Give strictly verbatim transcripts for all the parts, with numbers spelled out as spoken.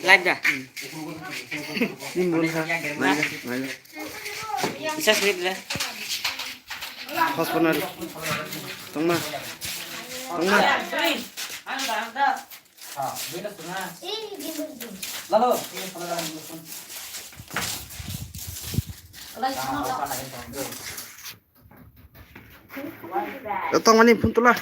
Live da. Ni mun ha. Mari, mari. Isa sweet da. Hospital. Tongma. Tongma. Lalo. Tongmani phone tula.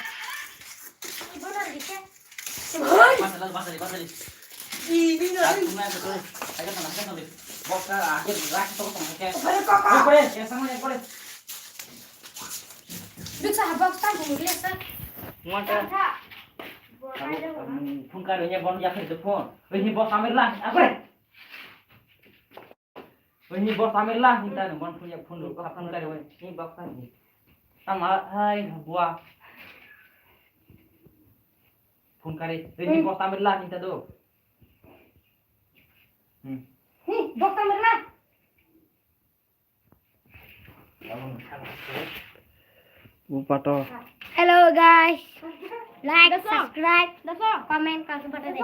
Phone ka rwnya bon yakhai phone. Rwnya bo samir la. Akore. Ni box amir la hinta no mon punya phone ro ka phone kare wai. Ni box amir. Tama hai bua. Phone kare. Ni box amir la hinta do. Hmm. Ni box amir la. Bupato. Hello guys. Like, subscribe, comment, kasih pada deh.